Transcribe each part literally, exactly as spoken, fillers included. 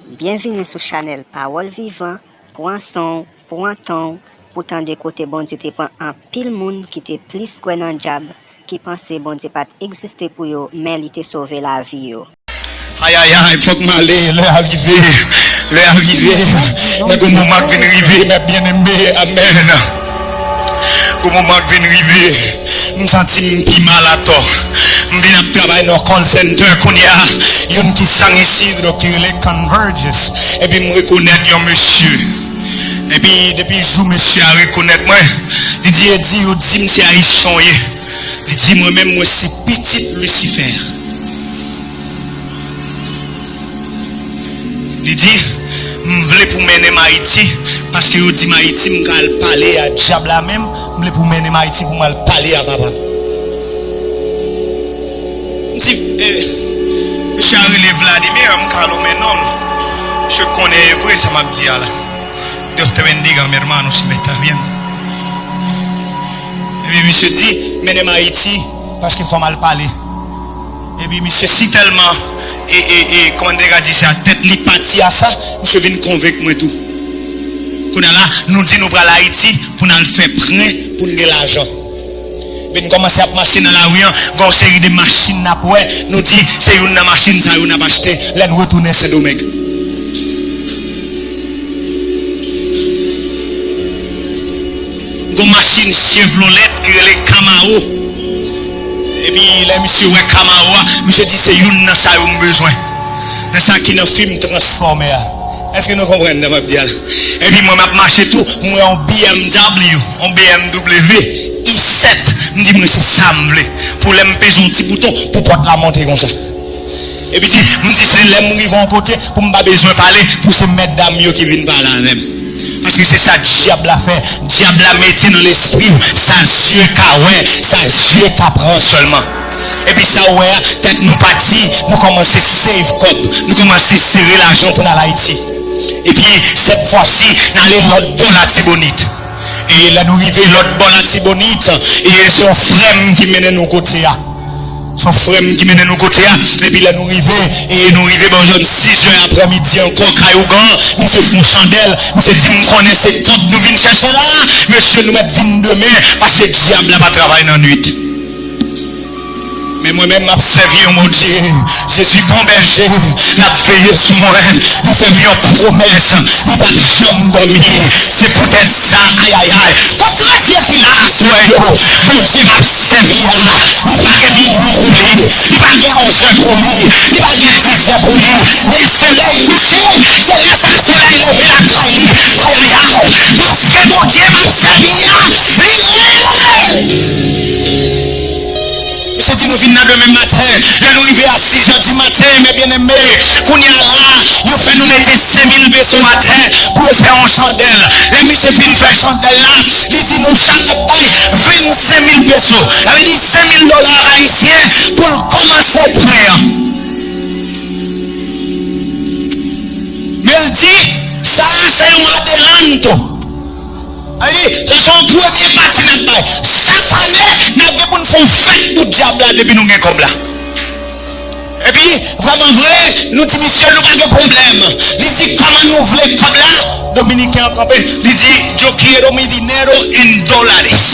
Byenvini sou chanèl Pawòl Vivan. Pran san w, pran tan w pou tande kote Bondye te pran anpil moun ki te plis kwè nan dyab, ki panse Bondye pa t egziste pou yo, men li te sove lavi yo. Ayayay, fòk m ale, lè a rive, lè a rive. Men gon moman k vin rive, mè byeneme, amèn. Gon moman k vin rive, m santi m pi mal atò. M vin ap travay nan yon call center kounye a, youn ki San Isidro ki rele Convergys. Epi m rekonèt yon mesye. Epi depi jou mesye a rekonèt mwen, li di, Eddy, yo di m se Ayisyen w ye. Li di, mwen menm, mwen se pitit Lisifè. Li di, m vle pou mennen m Ayiti, paske yo di m Ayiti, m ka al pale a dyab la menm, m vle pou mennen m Ayiti pou m al pale a papa m. M di, eh, mesye a rele Vladimir, m ka lonmen non l. Misye konnen e vre sa m ap di a la. Dios te bendiga, mi hermano, si me estás viendo. Epi misye di, mennen m Ayiti, paske fò m al pale. Epi misye si tèlman, e, e, e, kòman te ka di sa, tèt li pati a sa, misye vin konvenk mwen tou. Kounye a la, nou di nou pral Ayiti pou n al fè prè pou n gen lajan. Epi n kòmanse ap mache nan lari an, gen yon seri de machin n ap wè, nou di se youn nan machin sa yo n ap achte lè n retounen Sendomeng. Gon machin Chevrolet ki rele Camaro. Epi lè misye wè Camaro a, misye di se youn nan sa yo m bezwen. Nan sa ki nan fim Transformers a. Èske nou konprann sa m ap di a la? Epi mwen m ap mache tou, m wè yon B M W, yon B M W i sèt. M di mwen se sa m vle. Pou lè m peze yon ti bouton, pou pòt la monte konsa. Epi di, m di se lè m rive yon kote pou m pa bezwen pale, pou se mèt dam yo ki vin pale avè m. Paske se sa dyab la fè. Dyab la mete nan lespri w sa zye ka wè, sa zye ka pran sèlman. Epi sa w wè a, tèt nou pati, nou kòmanse save kòb, nou kòmanse sere lajan pou n al Ayiti. Epi sèt fwa si, n ale lòt bò Latibonit. E lè nou rive lòt bò Latibonit, e se yon frè m ki mennen nou kote a. Se yon frè m ki mennen nou kote a. Epi lè nou rive, e nou rive bò zòn sis zè aprèmidi ankò, kay ougan, misye fè yon chandèl, misye di, m konnen se kòb nou vin chèche la, mesye, nou mèt vin demen, paske dyab la pa travay nan nwit. Men mwen menm, m ap sèvi yon Bondye. Jezi bon bèje, l ap veye sou mwen. Li fè m yon pwomès, li p ap janm dòmi. Se poutèt sa, ayayay, ankouraje fi la aswè yo. Bondye m ap sèvi a, li pa gen dodo pou li, li pa gen koze pou li, li pa gen dizè pou li. Li fè lè l kouche, se lè sa, se lè l leve lakay li. Kounye a, paske Bondye m ap sèvi a, li rele. Misye di nou vin nan demen maten. Lè nou rive a sis zè di maten, men byeneme, kounye a la, yo fè nou mete senk mil peso atè pou yo fè yon chandèl. Lè misye fin fè chandèl la, li di nou chak bay vennsenk mil peso. Sa vle di senk mil dola ayisyen pou l kòmanse prè an. Men l di, sa a se yon adelanto. Sa vle di, se yon premye pati n ap bay. Chak ane, n ap gen pou n fè yon fèt pou dyab la depi nou gen kòb la. Epi, vrèman vre, nou di misye, nou pa gen pwoblèm. Li di, kòman nou vle kòb la? Dominiken an kanpe, li di, yo quiero mi dinero en dólares.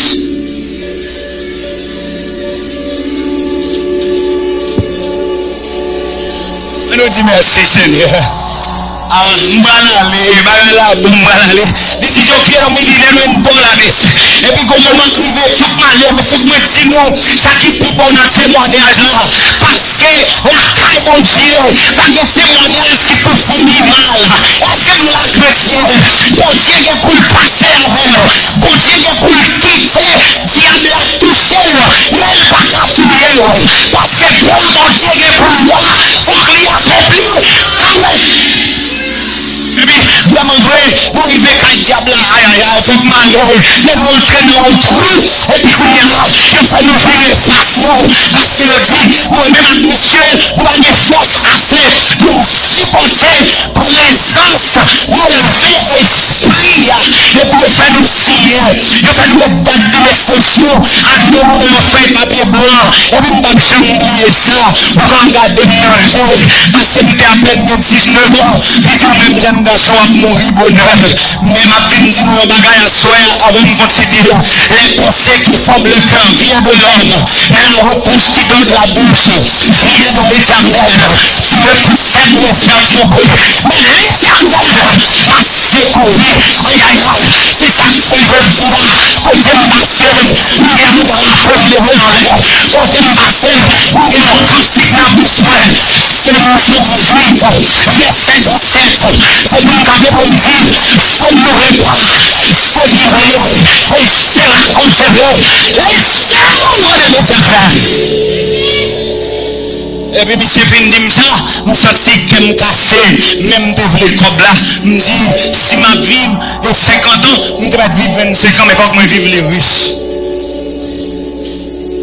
Ann nou di mèsi, Senyè. Ah, m pral ale, bagay la bon, m pral ale. Li di, yo quiero mi dinero en dólares. Epi gon moman k rive, fòk m ale, men fòk mwen di nou, sa ki pi bon nan temwanyaj la. Paske lakay Bondye, pa gen temwanyaj ki pi fon ki mal. Èske nou la jodi a? Bondye gen pou l pase avè w. Bondye gen pou l kite dyab la touche w, men l pa ka touye w. Paske plan Bondye gen pou ou a, fòk li akonpli. Amen. Epi, vrèman vre, nou rive kay dyab la, ayayay, fòk m ale, men nou antre nan yon twou, epi kounye a, yo fè nou vire fas nou, paske yo di, mwen menm ak misye, nou pa gen fòs ase pou nou sipòte prezans move espri a. Epi yo fè nou tiye, yo fè nou met bòt de lespri Pòch nou, a de moudon yo fèy papye blan, epi m p ap janm bliye sa. Ou ka gade m nan je, paske m te apèn gen diznèf an, m di w menm jèn gason w ap mouri bonè. M gen maten m di nou yon bagay aswè a, avan m kontinye. Les pensées qui forment le cœur viennent de l'homme, mais la réponse qui donne la bouche vient de l'Éternel. Si le Seigneur est à mon côté, l'Éternel m'a secouru. Ayayay, se sa k fè jodi a, kote m pase, m gen yon rapò de Letènèl. Kote m pase, m gen yon kantik nan bouch mwen. Sèl moun nou konn viv, se sèl sèl. Sèl moun k ap reponn di, sèl nou reponn, sèl nou rele, e sèl nou adore Letènèl. Epi misye fin di m sa, m santi kè m kase, men m te vle kòb la. M di, si m ap viv e senkant an, m te mèt viv vennsenk an, men fòk mwen viv li rich.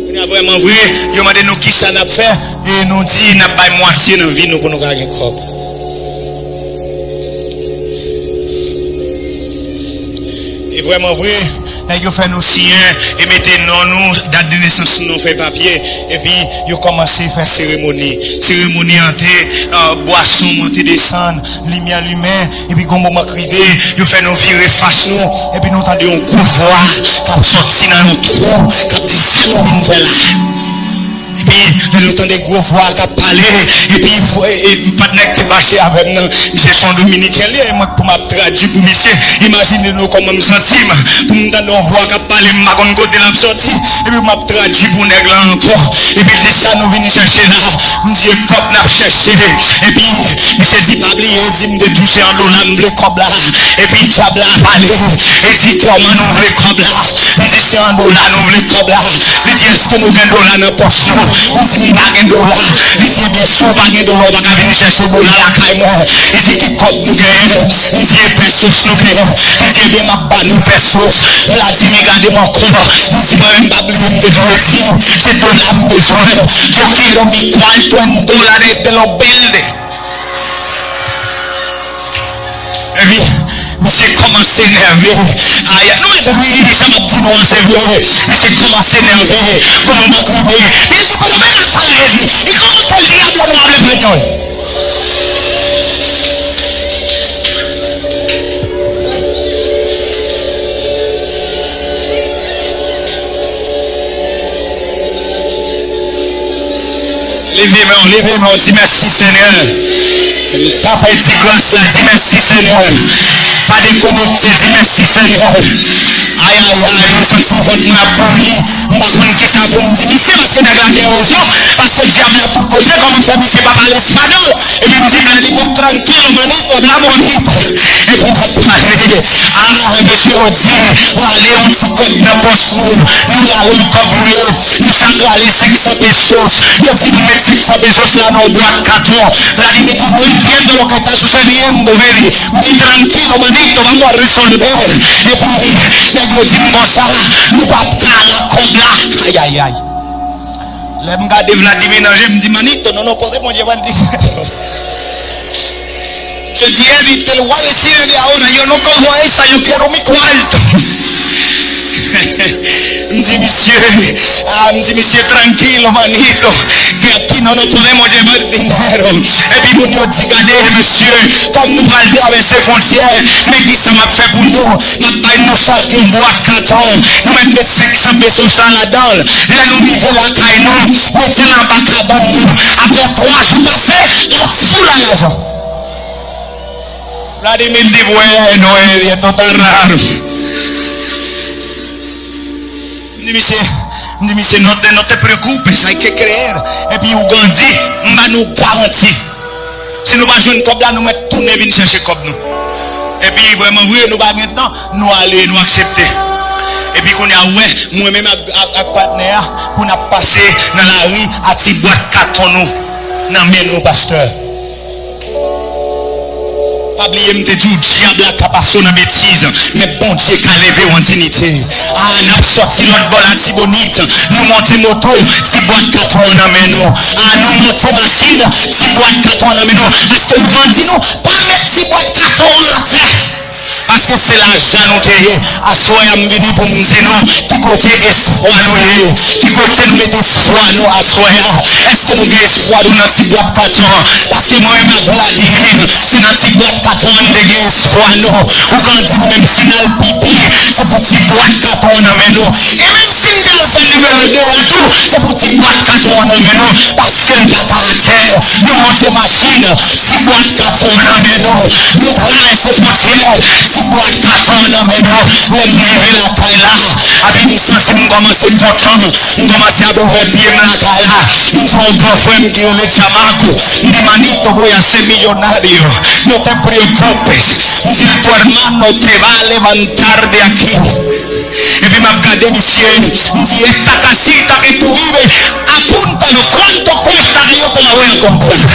Kounye a, vrèman vre, yo mande nou kisa n ap fè, e nou di n ap bay mwatye nan vi nou pou nou ka gen kòb. E vrèman vre, nèg yo fè nou siyen e mete non nou, dat de nesans nou nan fèy papye, epi yo kòmanse fè seremoni. Seremoni an te, eh, bwason monte desann, limyè limen, epi gon moman k rive, yo fè nou vire fas nou, epi nou tande yon gwo vwa k ap sòti nan yon twou, k ap di, "Sa nou vin fè la?" Epi, lè nou tande gwo vwa k ap pale, epi, e, e, patnè k te mache avè m nan, misye se yon Dominiken li ye, mwen pou m ap tradui pou misye. Imajine nou kòman m santi m, pou m tande yon vwa k ap pale, m pa konn kote l ap sòti, epi m ap tradui pou nèg la ankò. Epi l di, "Sa nou vin chèche la?" M di, "E kòb n ap chèche." Epi, misye di, "Pa bliye, di m te touche yon dola, m vle kòb la." Epi dyab la pale, e di, "Kòman nou vle kòb la?" M di, "Se an dola nou vle kòb la." Li di, "Èske nou gen dola nan pòch nou?" M di, "M pa gen dola." Li di, "Ebyen, si w pa gen dola, w pa ka vin chèche dola lakay mwen." Li di, "Ki kòb nou genyen?" M di, "E pesos nou genyen." Li di, "Ebyen, m ap ba nou pesos." Vladimir gade m ankò. Li di, "Mwen menm, m pa bliye, m te dwe di w, se dola m bezwen." Yo kenbe m, "Cuatro dólares de los verde." Epi, misye kòmanse nève. Aya, non, wi, wi, wi, sa m ap di nou an, se vre, wi. Misye kòmanse nève. Bon, bon, bon, bon, wi. Li di, "Bon, men, atann, li di, li kòmanse di, atann, nou ale, atann, nou ale." Leve men w, leve men w, di, "Mèsi, Senyè." Tape ti glas la, di, "Mèsi, Senyè." Pa dekonekte, di, "Mèsi, Senyè." Ayayay, m santi vant mwen ap bouyi. M pa konn kisa pou m di misye, paske nèg la gen rezon. Paske l di, "A, men pou kote, kòman fè misye pa pale espanyòl?" Epi m di, "M leve trankil, mwen, non, kòb la, mwen vin." Epi m ap pale. A, mesye, yo di, w ale yon ti kòb nan pòch moun, nou la yon kòb nou ye, nou sa pwale senk san pesos. Yo di nou met senk san pesos la nan yon bwat katon. Vladimir di, "Mwen, m byen bon, kaka sou sèl li ye, m dwe vini. M di, trankilo, manito, m ap pwale sou lè." Epi, nèg yo di m konsa, "Nou p ap ka al ak kòb la." Ayayay. Lè m gade Vladimir nan je, m di, "Manito, no, no podemos llevar el dinero." Yo di, "Evita el wale siete ahora, yo no cojo eso, yo quiero mi cuarto." M di misye, a, m di misye, "Tranquilo, manito, que aquí no nos podemos llevar dinero." Epi moun yo di, "Gade, mesye, kòm nou pral travèse fwontyè, men kisa m ap fè pou nou? M ap bay nou chak yon bwat katon, nou mèt met senk san pesos sa ladan l. Lè nou rive lakay nou, mete l anba kabann nou. Apre twa jou pase, n ap fou nan lajan." Vladimir di, "Bueno, esto está raro." M di misye, m di misye, "No te, no te preocupes, hay que creer." Epi ou grandi, m ba nou garanti. Si nou pa jwenn kòb la, nou mèt tounen vin chèche kòb nou. Epi vrèman vre, nou pa gen tan, nou ale, nou aksepte. Epi kounye a, ou wè, mwen menm ak, ak, ak patnè a, pou n ap pase nan lari a ti bwat katon nou nan men nou, pastè. Pa bliye m te di w, dyab la ka pase w nan betiz, men Bondye ka leve w an diyite. A, n ap sòti lòt bò Latibonit, nou monte moto, ti bwat katon yo nan men nou. A, nou monte machin, ti bwat katon nan men nou. Èske m konn di nou, pa met ti bwat katon an atè? Paske Se lajan nou te ye. Aswè a, m vini pou m di nou, ki kote espwa nou ye? Ki kote nou mete espwa nou aswè a? Èske nou gen espwa nou nan ti bwat katon an? Paske mwen menm ak Vladimir, se nan ti bwat katon an n te gen espwa nou. Ou ka di nou menm si n al pipi, se pou ti bwat katon an nan men nou. Èske n t al fè nimewo de a tou, se pou ti bwat katon an nan men nou? Paske l pa ka atè. Nou monte machin, ti bwat katon an nan men nou. Nou pran lajan Bondye, ti bwat katon an nan men nou. Lè m rive lakay la, epi m santi m kòmanse kontan. M kòmanse ap ouvè pye m lakay la. M gen yon gran frè m ki rele Djamak. M di, "Manito, voy a ser millonario. No te preocupes." M di l, "Tu hermano te va a levantar de aquí." Epi m ap gade misye, m di, "Esta casita que tú vives, apúntalo, ¿cuánto cuesta? Yo te la voy a comprar."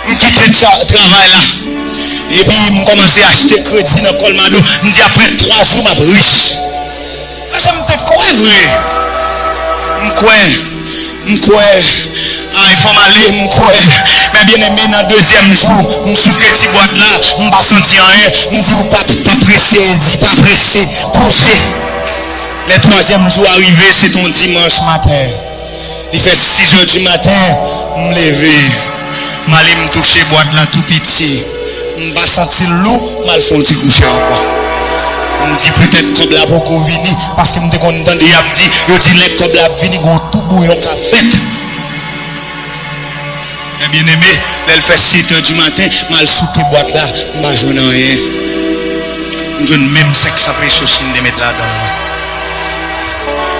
M kite tra-, travay la. Epi m kòmanse achte kredi nan Colmado. M di, "Apre twa jou, m ap rich." Paske m te kwè vre. M kwè. M kwè. Ay, fò m ale, m kwè. Men byeneme, nan dezyèm jou, m souke ti bwat la, m pa santi anyen. M di, "Ou pa, pa prese, Edi, pa prese, poze." Lè twazyèm jou a rive, se t on dimanch maten. Li fè sis è di maten, m leve. M ale, m touche bwat la tou piti. M pa santi l lou, m al fè yon ti kouche ankò. M di, "Petèt kòb la poko vini," paske m te konn tande y ap di, yo di, "Lè kòb la ap vini, gon toubouyon k ap fèt." Men byeneme, lè l fè sèt è di maten, m al souke bwat la, m pa jwenn anyen. M jwenn menm senk san pesos m te met ladan l lan.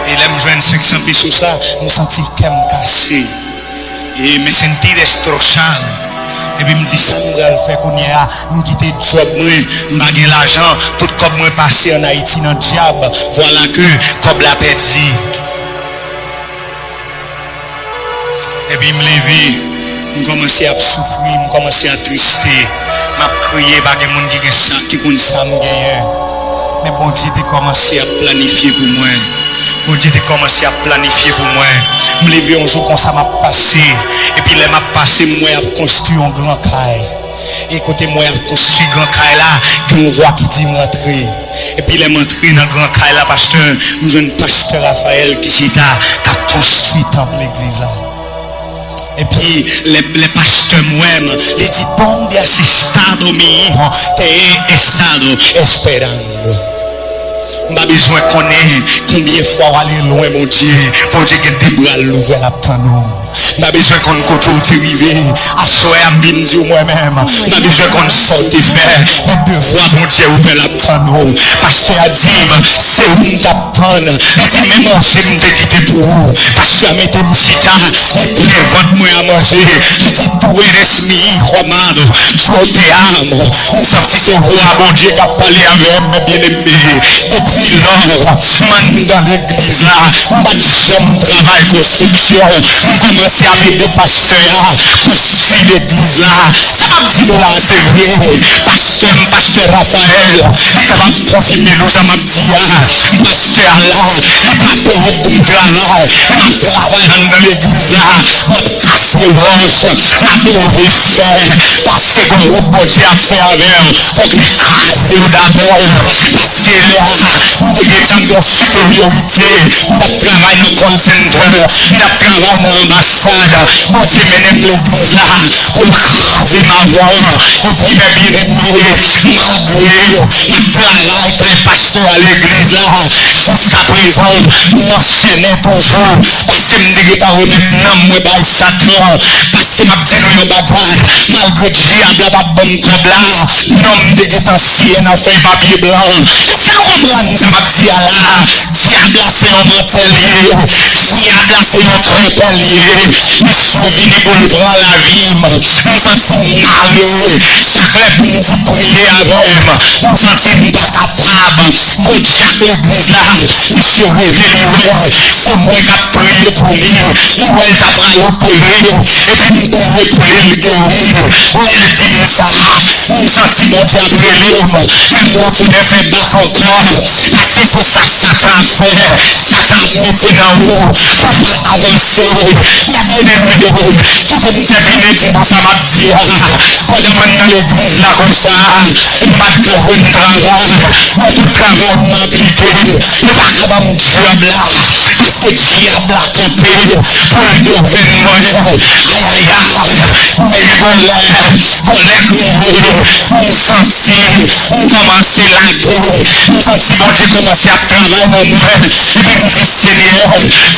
E lè m jwenn senk san pesos la, m santi kè m kase. E me sentí destrozado. Epi m di, "Sa m pral fè kounye a? M kite djòb mwen, m pa gen lajan, tout kòb mwen pase ann Ayiti nan dyab, vwala ke kòb la pèdi." Epi m leve, m kòmanse ap soufri, m kòmanse atriste, m ap kriye, pa gen moun ki gen sa, ki konn sa m genyen. Men Bondye te kòmanse ap planifye pou mwen. Bondye te kòmanse ap planifye pou mwen. M leve yon jou konsa, m ap pase. Epi lè m ap pase, m wè y ap konstwi yon gran kay. E kote m wè y ap konstwi gran kay la, gen yon vwa ki di m rantre. Epi lè m antre nan gran kay la, pastè, m jwenn pastè Raphaël ki chita, k ap konstwi tanp legliz la. Epi lè, lè pastè m wè m, li di, "¿Dónde has estado, mi hijo? Te he estado esperando." M pa bezwen konnen konbyen fwa w ale lwen Bondye, Bondye gen de bra l louvè, l ap tann ou. M pa bezwen konn kote w te rive. Aswè a, m vin di w mwen menm, m pa bezwen konn sa w te fè. Men devwa Bondye ouvè, l ap tann ou. Pastè a di m, "Se ou m t ap tann." Li di, "Men manje m te kite pou ou." Pastè a mete m chita, li plen vant mwen a manje. Li di, "Tú eres mi hijo amado, yo te amo." M santi se vwa Bondye k ap pale avè m, men byeneme. Depi lò, m anndan legliz la, m pa t janm travay konstriksyon. M kòmanse ap ede pastè a konstwi legliz la. Sa m ap di nou la a, se vre. Pastè m, pastè Raphaël, li kapab konfime nou sa m ap di a. Pastè a la, li pa peye pou m travay. M ap travay anndan legliz la. M ap kase wòch, m ap leve fè. Paske gon wout Bondye ap fè avè w. Fòk li kraze w dabò. Paske lè a, m te gentan gen yon siperyorite. M t ap travay nan call center. M t ap travay nan anbasad. Bondye mennen m legliz la pou m kraze mawon. Epi, men byeneme, malgre m ap travay kay pastè a legliz la, jiskaprezan, m anchennen toujou. Paske m te gentan remèt nanm mwen bay Satan. Paske m ap di nou yon bagay, malgre dyab la t ap ban m kòb la, non m te gentan siyen nan fèy papye blan. Èske nou konprann sa m ap di a la? Dyab la se yon mantè li ye. Dyab la se yon trantè li ye. Misye vini pou l pran lavi m. M santi m malere. Chak lè pou m di priye avè m, m santi m pa kapab. Gon dyak legliz la, misye reve li wè se mwen k ap priye pou li. Li wè l ta pral opere, epi m priye pou li, l geri. Lè l di m sa, m santi Bondye ap rele m, men m retounen fè bak ankò, paske se sa Satan ap fè. Satan ap mete nan ou pou ou pa avanse. Men byeneme, kite m tèmine pou sa m ap di a. Pandan mwen nan legliz la konsa, m pa t ka jwenn travay. Tout travay m ap kite, yo pa ka ban m djòb la, paske dyab la kanpe pou l toufe mwen. Ayayay, men gen yon lè, kòlè k rive, m santi m kòmanse lage. M santi Bondye kòmanse ap travay nan mwen. Epi m di, Senyè,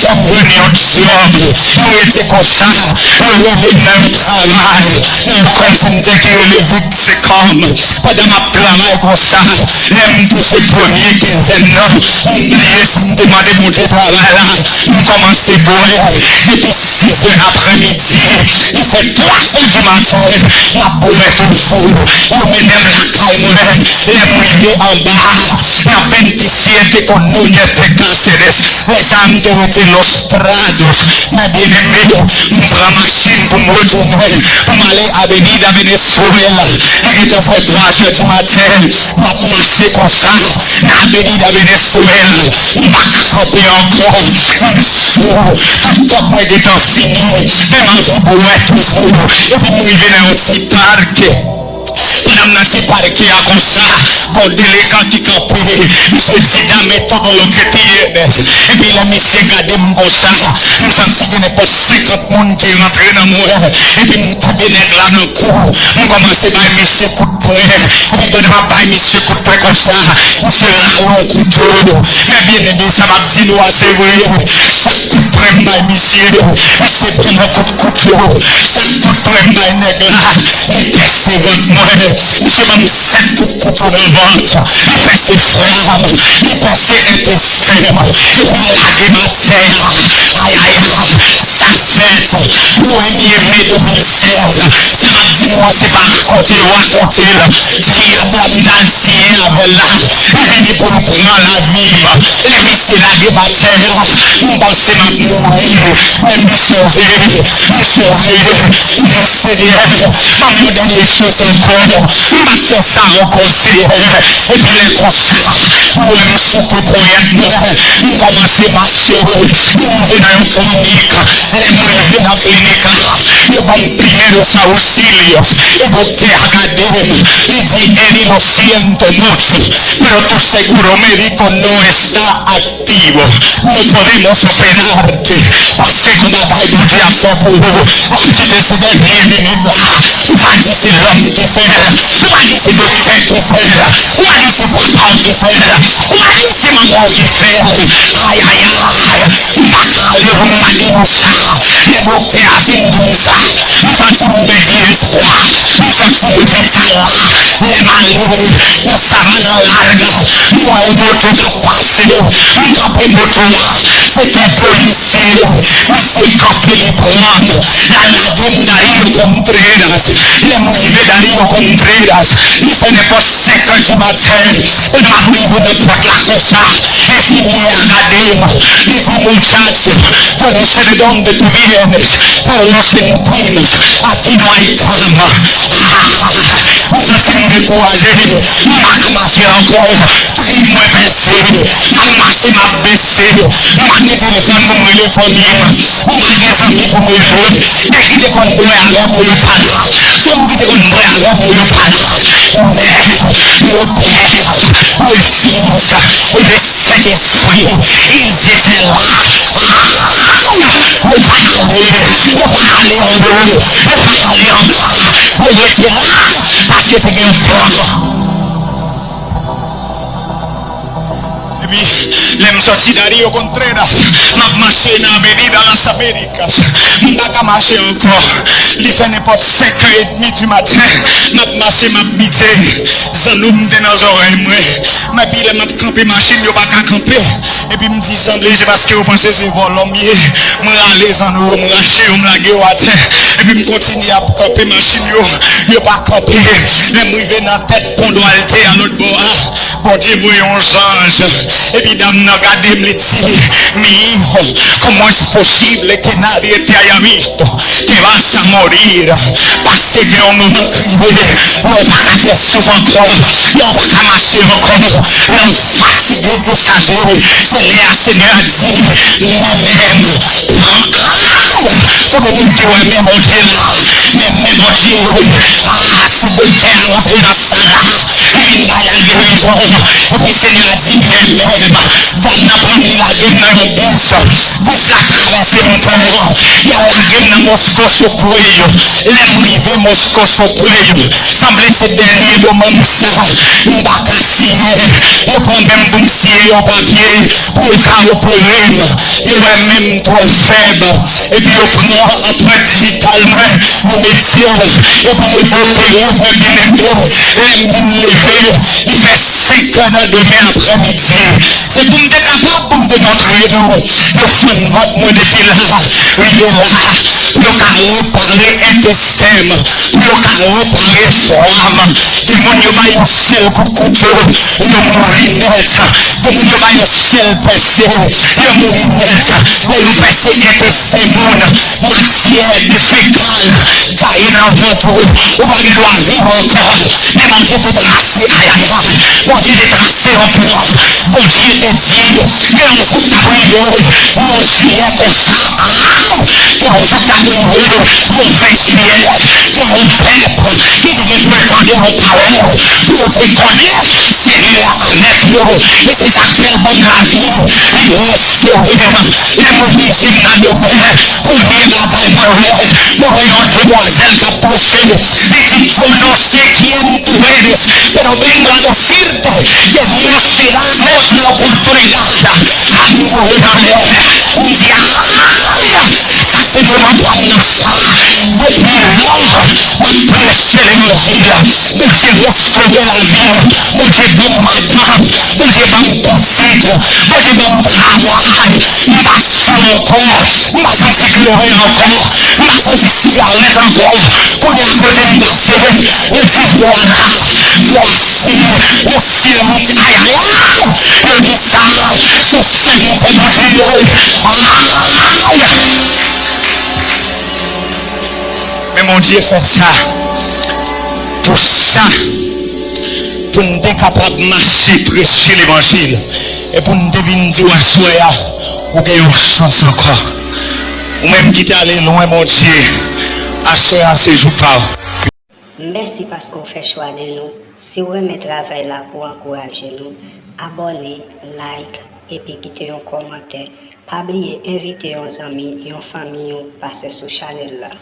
fè m jwenn yon djòb. M rete konsa, yo voye m nan yon travay nan yon kòl sante ki rele Vivacom. Pandan m ap travay konsa, lè m touche premye kenzèn nan, m bliye si m te mande Bondye travay la, m kòmanse bwè. Depi sizè aprèmidi, li fè twazè di maten, m ap bwè toujou. Yo mennen l lakay mwen. Lè m rive anba, y ap bendisye te konn Nunez Teclaceres. Lè sa a, m te rete Los Prados. Men byeneme, m pran machin pou m retounen, pou m ale Avenida Venezuela. Li gentan fè twazè di maten, m ap mache konsa nan Avenida Venezuela. M pa ka kanpe ankò. M sou, tout kòb mwen gentan fini, men m anvi bwè toujou. Epi m rive nan yon ti parke. Pandan m nan ti parke a konsa, gon delekan ki kanpe, misye di, Dame todo lo que tienes. Epi lè misye gade m konsa, m santi gen nenpòt senkant moun ki rantre nan mwen. Epi m koupe nèg la nan kou. M kòmanse bay misye kout pwen. Epi pandan m ap bay misye kout pwen konsa, misye rale yon kouto. Men byeneme, sa m ap di nou a, se vre. Chak kout pwen m bay misye, misye di m yon kout kouto. Chak kout pwen m bay nèg la, li kase vant mwen. Misye ban m sèt kout kouto nan vant. Li pèse frè m, li pèse entèstè m, epi l lage m atè a. Ayayay, sa fèt. Premye me de mil sèz, sa m ap di nou an, se pa rakonte yo rakonte l. Dyab la, m t al siyen avè l la. Li vini pou l pran lavi m. Lè misye lage m atè a, m panse m ap mouri. Men m souri, m souri, m di, Senyè, ban m yon dènye chans ankò. M p ap fè sa ankò, Senyè. Epi lè konsa, ou wè m souke ponyèt mwen, m kòmanse mache, m rive nan yon klinik. Lè m rive nan klinik la, yo ban m primeros auxilios. E doktè a gade m, li di, Él es lo siguiente mucho, pero tu seguro médico no está activo. No podemos operarte. Paske gon bagay Bondye ap fè pou ou. Ou ki bezwen dènye minit la. M pa di se lòm ki fè l. M pa di se doktè ki fè l. M pa di se papa w ki fè l. M pa di se manman w ki fè l. Ayayay. M pa ka ale pou m mande nou sa. Men doktè a fin di m sa. M santi m pèdi espwa. M santi lopital la. Lè m ale, yon Samana larga, m wè yon moto k ap pase. M kanpe moto a. Se yon polisye. Misye kanpe, li pran m. L al nan Darío Contreras. Lè m rive Darío Contreras, li fè nenpòt senk è di maten. Pandan m ap rive nan pòt la konsa, enfimyè a gade m. Li di, Muchacho, yo no sé de dónde tú vienes, pero lo sentimos. Aquí no hay cama. Ah, m santi m dekouraje. M pa ka mache ankò. Pye mwen peze. M ap mache, m ap bese. M pa gen telefòn pou m rele fanmi m. M pa gen zanmi pou m rele. Nèg ki te konn bwè avè m yo pa la. Fanm ki te konn bwè avè m yo pa la. Men, Bondye, le Sènyè, Sentespri, li di, Ella, yo pa kanpe, yo pa ale anwo, yo pa pale anba, yo rete la, paske te gen yon pwoblèm. Epi, lè m sòti Darío Contreras, m ap mache nan Avenida Las Américas. M pa ka mache ankò. Li fè nenpòt senk è edmi di maten. M ap mache, m ap bite. Zanno m te nan zòrèy mwen. Epi lè m ap kanpe machin, yo pa ka kanpe. Epi m di, sanble se paske yo panse se vòlò m ye. Mwen rale zanno yo, m rache yo, m lage yo atè. Epi m kontinye ap kanpe machin yo. Yo pa kanpe. Lè m rive nan tèt pon Duarte a lòt bò a, Bondye voye yon zanj. Epi dam nan gade Gade m, li di, mi hijo, ¿cómo es posible que nadie te haya visto? Te vas a morir. Paske gen yon moman k rive, lè w pa ka fè sou ankò, lè w pa ka mache ankò, lè w fatige, dechaje, se lè a Senyè a di, lève m, pran kò m. Pou moun te wè men Bondye la, men men Bondye yo, ah, sa Bondye a lave nan sandal, li bay al devan w. Epi Senyè a di, men men m, vin nan pran m, lave m nan yon bouch, bouch la travèse manto w, y a lave m nan Moskosokwe yo. Lè m rive Moskosokwe yo, sanble se dènye moman m sa, m pa ka siye. Yo pran men m pou m siye yon papye pou yo ka opere m. Yo wè men m twò fèb. Epi yo pran anprent vital mwen, yo mete l, yo ba yo dope, yo pran byen leve. Lè m vin leve, li fè senk è nan demen aprèmidi. Se pou m te kapab pou m te montre nou. Yo fè nòt mwen depi la, rive la, pou yo ka repare entesten m, pou yo ka repare fwa m. Gen moun yo bay yon sèl kout kouto, yo mouri nèt. Gen moun yo bay yon sèl pèse, yo mouri nèt. Lè yo pèse entesten moun, matyè de fekal gaye nan vant ou, ou pa gen dwa viv ankò. Demande de trase ayayay. Bondye te trase yon pwòp. Bondye te di, gen yon jou k ap rive, yon jiyè konsa, ah, gen yon jou k ap rive, yon ven jiyè, gen yon pèp, yo gen dwe tande yon pawòl, pou yo dwe konnen Senyè a avèk nou, e se sa k fè bon lavi, li restore m. Lè moun di m nan doulè, kounye a m ap al nan rèv, mwen wè yon demwazèl k ap pwoche m, li di, "Tu no sé quién tú eres, pero vengo a decirte que Dios te ha abierto la oportunidad a tu vida." Sa se moman pral nan sa. Depi lè, mwen prèche levanjil. Bondye restore lavi m. Bondye ban m madanm. Bondye ban m pitit. Bondye ban m travay. M pa sou ankò. M pa santi glori ankò. M pa santi sigarèt ankò. Kounye a kote m pase, yo di, "Voilà, voici le sirop ayayay." Yo di sa, se yon sirop pou moun vide. Ay! Men Bondye fè sa pou sa, pou n te kapab mache preche levanjil, e pou n te vin di w aswè a, ou gen yon chans ankò. Ou menm ki te ale lwen Bondye, aswè a se jou pa w. Mèsi paske w fè chwa de nou. Si w renmen travay la pou w ankouraje nou, abòne, like, epi kite yon kòmantè. Pa bliye envite yon zanmi, yon fanmi w pase sou chanèl la.